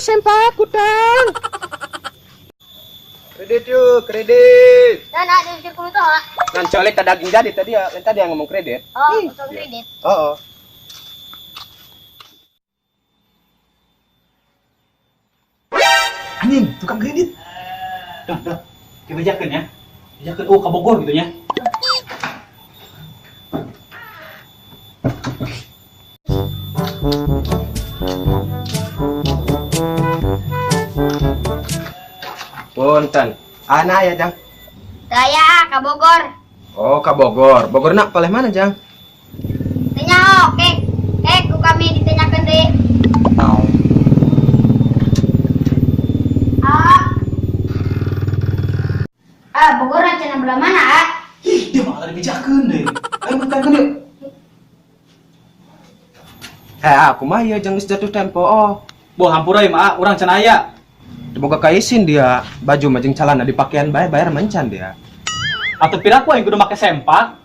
Sempak kutang. Kredit yuk, kredit. Dan ada di sirkulo tuh, ah. Nan colek ke daging jadi tadi ya, tadi yang ngomong kredit. Oh, utang kredit. Oh. Anjing, tukang kredit. Dah, dah. Dibejakeun ya. Bejakeun oh ka Bogor gitu nya. Punten. Ana ya, Jang. Saya ka Bogor. Oh, ka Bogor. Bogor nak paleh mana, Jang? Tanya oke. Eh, ku kami ditanyakan deh. Ah. Ah, Bogor rencana belah mana, ah? Ih, dia mah tadi bejakeun deui. Ayo bejakeun yuk. Eh, aku mah ya jang geus jatuh tempo. Oh, Boh hampura ieu mah urang can aya. boga kaisin dia. Baju mah jeung calana dipakean bae bayar mencan dia. Atau piraku aing kudu make sempak.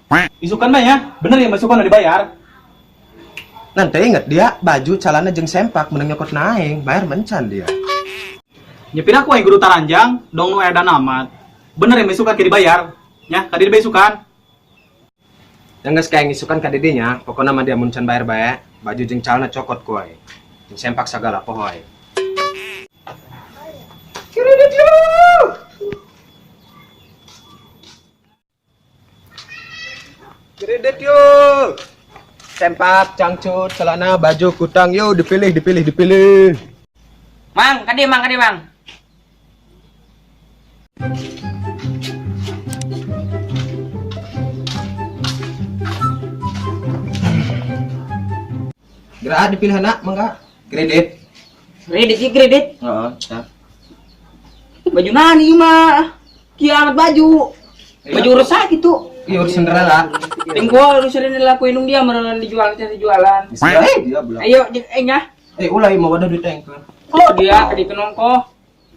Isukan mah ya, bener ya masukan udah dibayar. Nanti inget dia baju calana jeung sempak menang nyokot naing bayar mencan dia. Ya piraku aing kudu taranjang, dong nu edan amat. Bener ya masukan ke dibayar. Ya, tadi dibesukan. Yang geus kayak ngisukan ka didinya, pokona mah dia mun can bayar bae, baju jeung calana cokot ku aing. Jeung sempak sagala poho aing. Kredit yuk. Kredit yuk. Sempak, cangcut, celana, baju, kutang, yuk dipilih, dipilih, dipilih. Mang, kadi mang, kadi mang. Gerak dipilih anak, mangga. Kredit. Kredit sih kredit. Heeh, tah. Baju nani mah. Kiamat baju. Baju rusak gitu. Iya, urus Cinderella. Tinggal urus ini lakuin dong dia merenang dijual cari jualan. Eh, dia belah. Ayo, nya. Eh, ulah mau wadah duit tengkeun. Oh, dia ke nongko.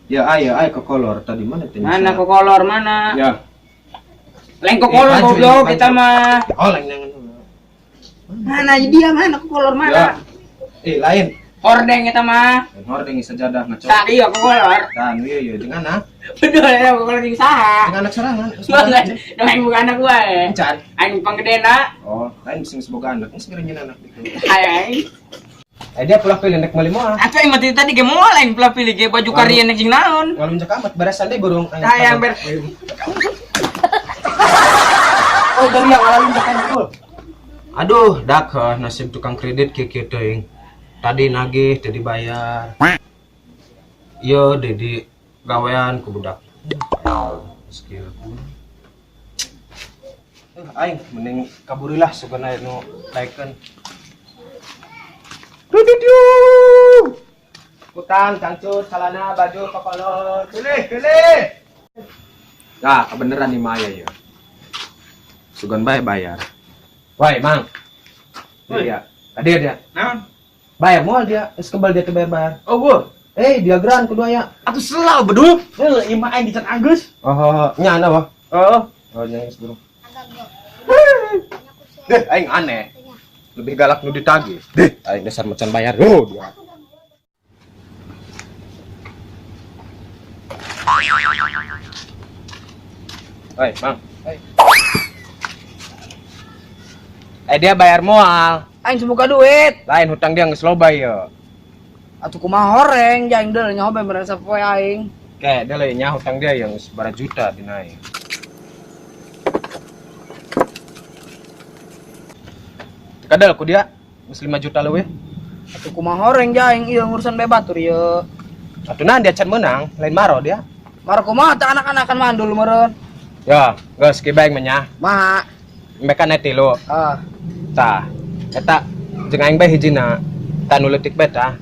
Ya, ayo, ayo ke kolor tadi mana tadi? Mana ke kolor mana? Ya. Lain ke kolor goblok kita mah. Oh, lain nangan. Mana dia mana ke kolor mana? Ya. Eh, lain. Hordeng kita mah. Hordeng sajadah ngaco. Tak iya ke kolor. Tan, iya iya jeung anak. Betul ya ke kolor jeung saha? Jeung anak sorangan. Dong aing bukan anak gua eh. Encan. Aing panggedena. Oh, lain sing seboga anak, geus ngerenyeun anak gitu. Aing. Eh, dia pulang pilih nek meuli moal. Atuh aing mah tadi ge moal aing pulang pilih ge baju karien nek jeung naon. Ngalunjak amat beresan deui burung. Hayang ber. Oh, dari yang ngalunjakan betul. Aduh, dak nasib tukang kredit kieu-kieu teuing. Tadi nagih, tadi bayar. Iya, dedi gawean ku budak. Skill. Aing mending kaburilah sugana nu daekeun. Kredit yuk. Kutang, cangcut, celana, baju, kokolor. Pilih, pilih. Nah, kebeneran nih Maya ya. Sugan bae bayar. Woi, Mang. Iya. Tadi dia. Naon? Bayar moal dia, geus kebal dia teu bayar-bayar. Oh, gua. Eh, dia geran kudu aya. Atuh selalu bedul. Heuh, ieu mah aing dican Agus. Oh, nya ana wah. Oh. Oh, nya geus burung. Deh, aing aneh. Lebih galak nu ditagih. Deh, aing dasar macan bayar. Oh, dia. Oi, Mang. Oi. Eh, dia bayar moal. Aing semoga duit. Lain hutang dia geus loba ieu. Atuh kumaha horeng jaing deul nyaho bae merasa poe aing. Kayak dia lain nya hutang dia yang sebara juta dinaik. Kadal ku dia geus 5 juta leuwih. Atuh kumaha horeng jaing ieu ngurusan bae batur ieu. Atuh nah dia can meunang, lain maro dia. Maro kumaha teh anak-anakan mandul meureun. Ya, geus ki bae mah. Maha. Mereka naik tilu. Ah. Tah, eta jeung aing bae hijina. Tah nu leutik bae tah.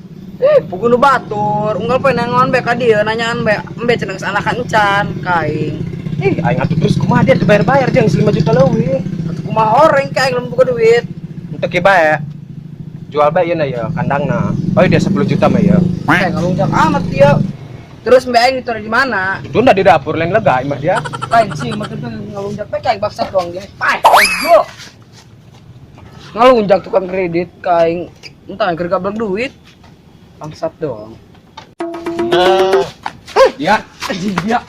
Pugu nu batur, unggal poe nangon bae ka dieu nanyaan bae embe cenah geus anakan encan ka aing. Ih, aing atuh terus kumaha dia teu bayar-bayar jeung 5 juta leuwih. Atuh kumaha horeng ka aing lamun boga duit. Henteu ki bae. Jual bae ieu na ya kandangna. Oh dia 10 juta mah ya. Kayak ngalunjak amat dia. Terus mbak aing ditaruh di mana? Itu ndak di dapur lain lega imah dia. Lain sih, maksudnya ngalunjak bae kayak bangsat doang dia. Pai, goblok. Ngalunjak tukang kredit kaing entah keur gablek duit. Bangsat doang. Dia. Anjing dia.